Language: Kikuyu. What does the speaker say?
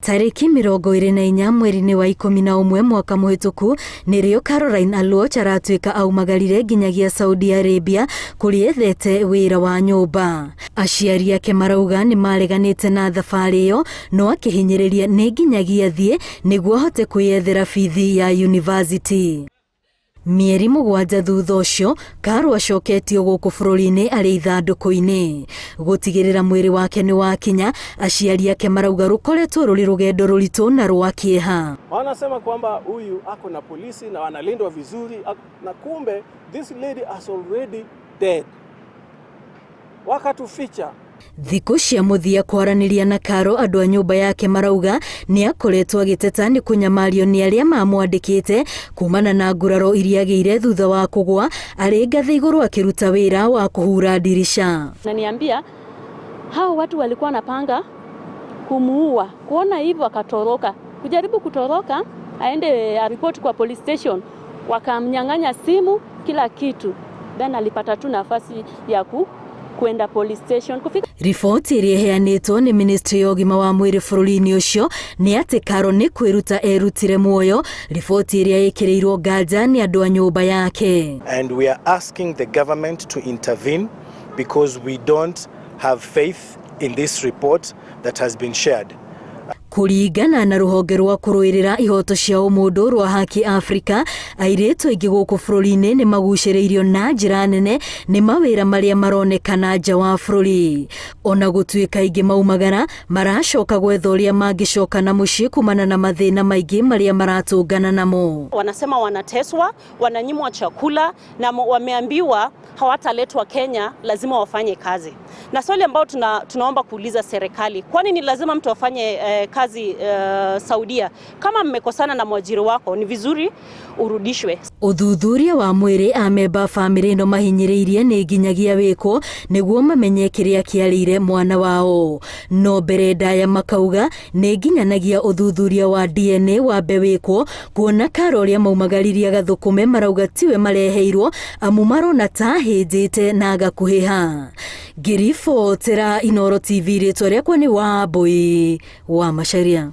Tarĩki 24 mweri-inĩ wa 11 mwaka mũhĩtũku nĩrĩo Caroline Aluoch aratuĩka aumagarire nginyagia Saudi Arabia kũrĩa ethete wĩra wa nyũmba. Aciari ake marauga nĩ mareganĩte na thabarĩ ĩyo no akĩhinyĩrĩria nĩ nginyagia athiĩ nĩguo ahote kwĩyethera bithi ya yunivasĩtĩ. Mĩeri 7 thutha ũcio, Caro acoketio gũkũ bũrũri-inĩ arĩ ithandũkũ-inĩ. Gũtigĩrĩra mwĩrĩ wake nĩ wakinya, aciari ake marauga rũkoretwo rũrĩ rũgendo rũritũ na rwa kĩeha. Wanasema kwamba huyu ako na polisi na analindwa vizuri, na kumbe this lady has already dead. Wakatuficha. Thikũ cia mũthia kwaranĩria na Caro andũ a nyũmba yake marauga nĩ akoretwo agĩteta nĩ kũnyamario nĩ arĩa mamwandĩkĩte kumana na nguraro iria agĩire thutha wa kũgwa arĩ ngathĩ igũrũ akĩruta wĩra wa kũhura ndirica. Naniambia hao watu walikuwa wanapanga kumuua, kuona hivyo akatoroka, kujaribu kutoroka aende aripoti kwa police station, wakamnyang'anya simu kila kitu, then alipata tu nafasi ya kwenda police station kufika. Riboti ĩrĩa ĩheanĩtwo nĩ ministry ya ũgima wa mwĩrĩ bũrũri-inĩ ũcio nĩ atĩ Caro nĩ kwĩruta erutire muoyo, riboti ĩrĩa ĩkĩrĩirwo nganja nĩ andũ a nyũmba yake. And we are asking the government to intervene because we don't have faith in this report that has been shared. Kũringana na rũhonge rwa kũrũĩrĩra ihoto cia ũmũndũ rwa Haki Africa, airĩtu aingĩ gũkũ bũrũri-inĩ nĩ magucĩrĩirio na njĩra nene nĩ mawĩra marĩa maronekana nja wa bũrũri. Ona gũtuĩka aingĩ maumagara, maracoka gwetha ũrĩa mangĩcoka na mũciĩ kumana na mathĩna maingĩ marĩa maratũngana namo. Wanasema wanateswa, wananyimwa chakula na wameambiwa hawataletwa Kenya, lazima wafanye kazi. Na swali ambalo tunaomba kuuliza serikali, kwani ni lazima mtu afanye kazi Saudia? Kama mmekosana na mwajiri wako ni vizuri urudishwe. Ũthuthuria wa mwĩrĩ amemba bamĩrĩ ĩno mahinyĩrĩirie nĩ nginyagia wĩkwo nĩguo mamenye kĩrĩa kĩarĩire mwana wao. No mbere ndaya makauga nĩ nginyanagia ũthuthuria wa DNA wambe wĩkwo kuona Caro ũrĩa maumagaririe agathũkũme marauga tiwe mareheirwo amu marona ta ahĩnjĩte na agakuhĩha. Ngĩribotera Inooro TV rĩtwa rĩakwa nĩ Wambui wa Macharia.